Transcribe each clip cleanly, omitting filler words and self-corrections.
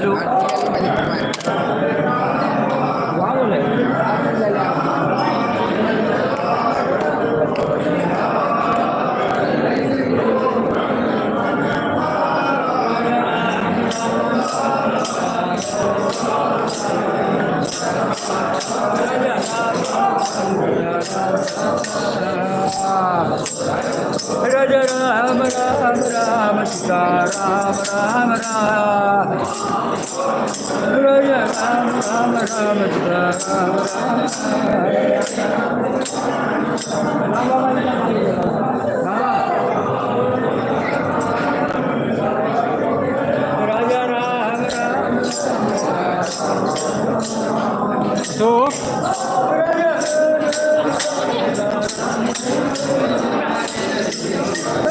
Hello. राजा राम राम राम सीता राम राम राम। राजा राम राम राम सीता राम राम। राजा राम राम तो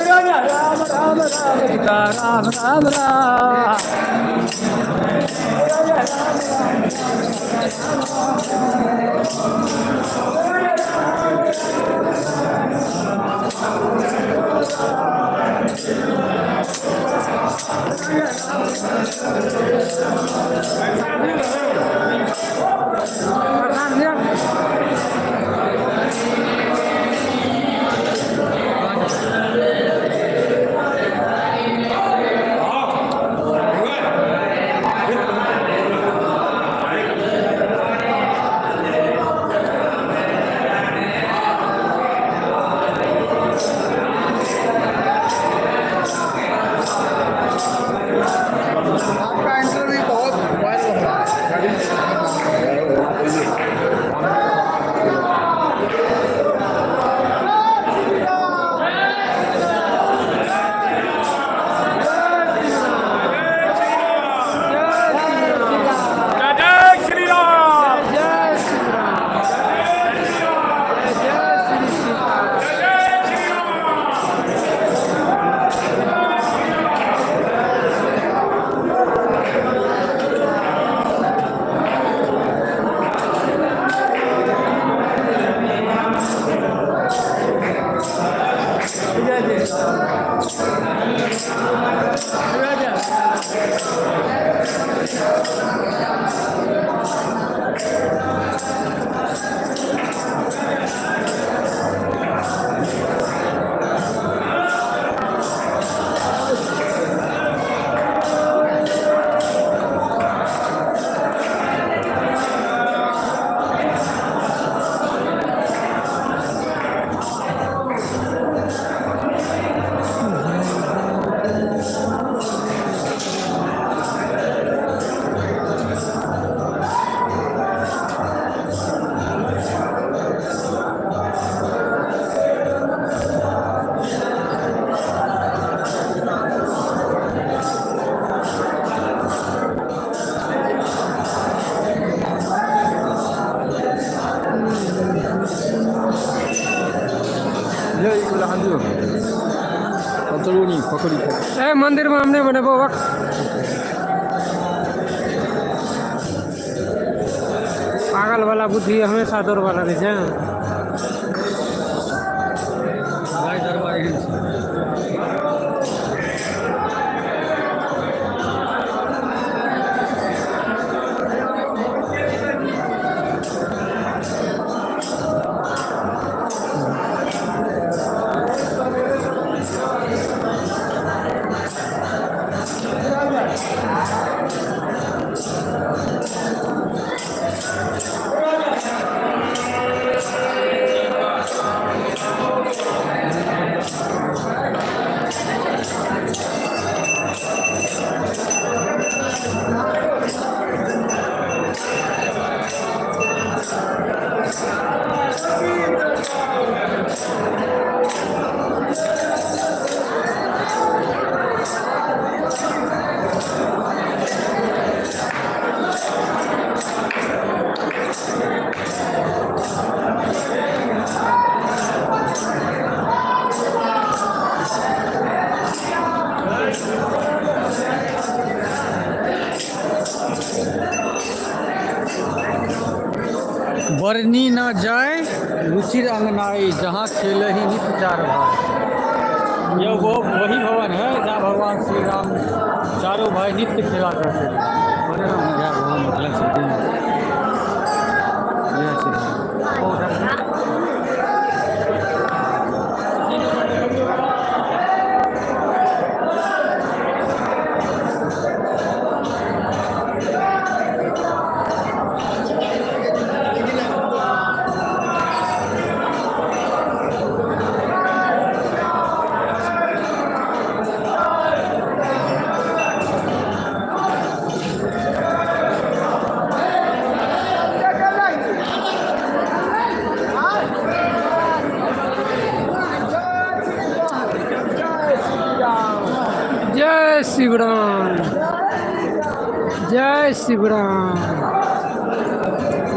राजा राम राम राम सीता राम राम राम। राजा राम आपका इंटरव्यू बहुत वायरल हो रहा है। जय श्री राम। जय श्री राम, जय श्री सीता। जय श्री राम। जय जय राजा। ए मंदिर में हमने बनेबो वक्त। पागल वाला बुद्धि हमेशा दौड़ वाला रहै छै। भाई दरबार एहन छै। बरनी न जाय रुचिर अंगनाई, जहाँ खेलहि नित चार भाई। यह वो वही भवन है जहाँ भगवान श्री राम चारों भाई नित्य खेला करते थे। बने राम इएह भवन भेलै छथिन। इएह छै। जय शिव राम, जय शिव राम,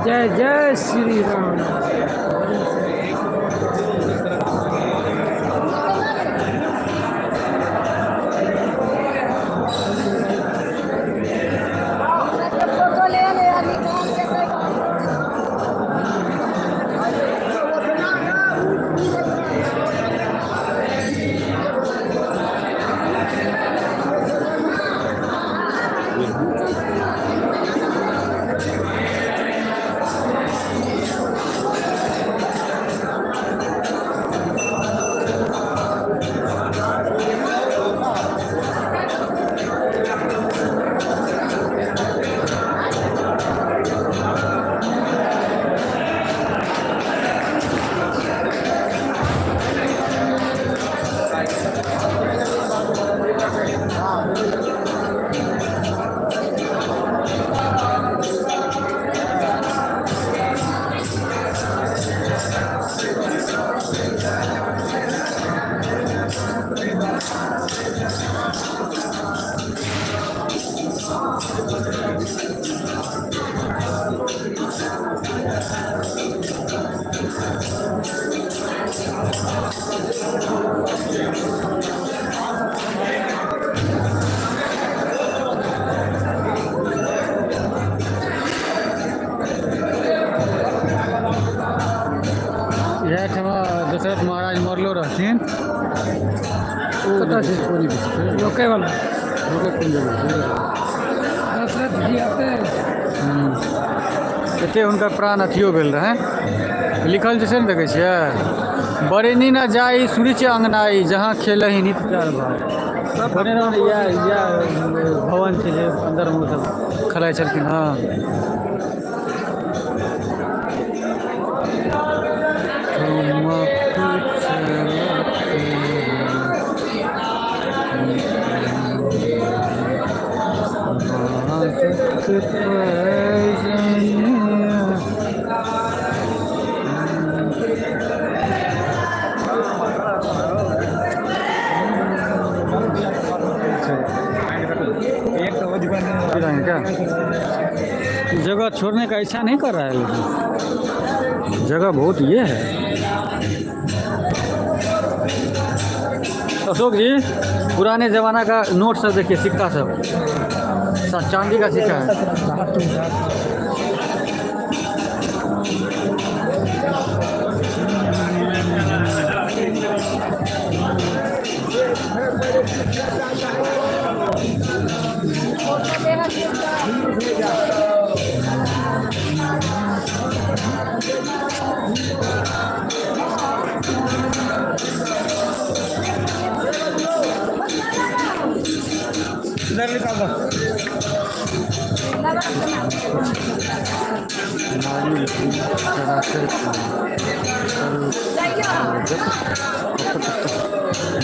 जय जय श्री राम। फोटो ले ले आ निकाल के। इएह ठमा दशरथ महाराज मरलो रहथिन। ओ कतऽ छै? कोनी छै। रोके वाला। रोके कोन जगह छै? दशरथ जी आते। एते हुनकर प्राण अथियो भेल रहै, लिखल छै से ने। देखै छियै, बरेनी न जाई सुरुचि अंगनाई, जहाँ खेलही नित चार भाई। बने राम इएह इएह भवन छै जे अन्दरमे ओ सब खेलाइ छलखिन। हँ, तुम कुछ पैजनिया। क्या जगह छोड़ने का इच्छा नहीं कर रहा है, लेकिन जगह बहुत ये है। अशोक जी, पुराने ज़माना का नोट सब देखिए, सिक्का सब, चांदी का सिक्का है। इधर निकाल दो। नारी चराचर सर्व जप कपट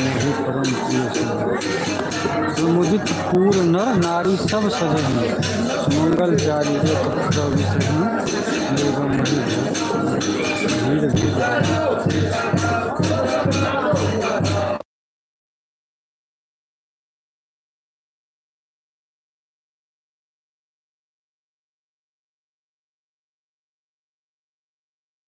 नहीं परम प्रिय सुमुदित पूर नर नारी सब सजही, सुमंगल चारि प्रविसही। निर्गम भीड़ भीड़।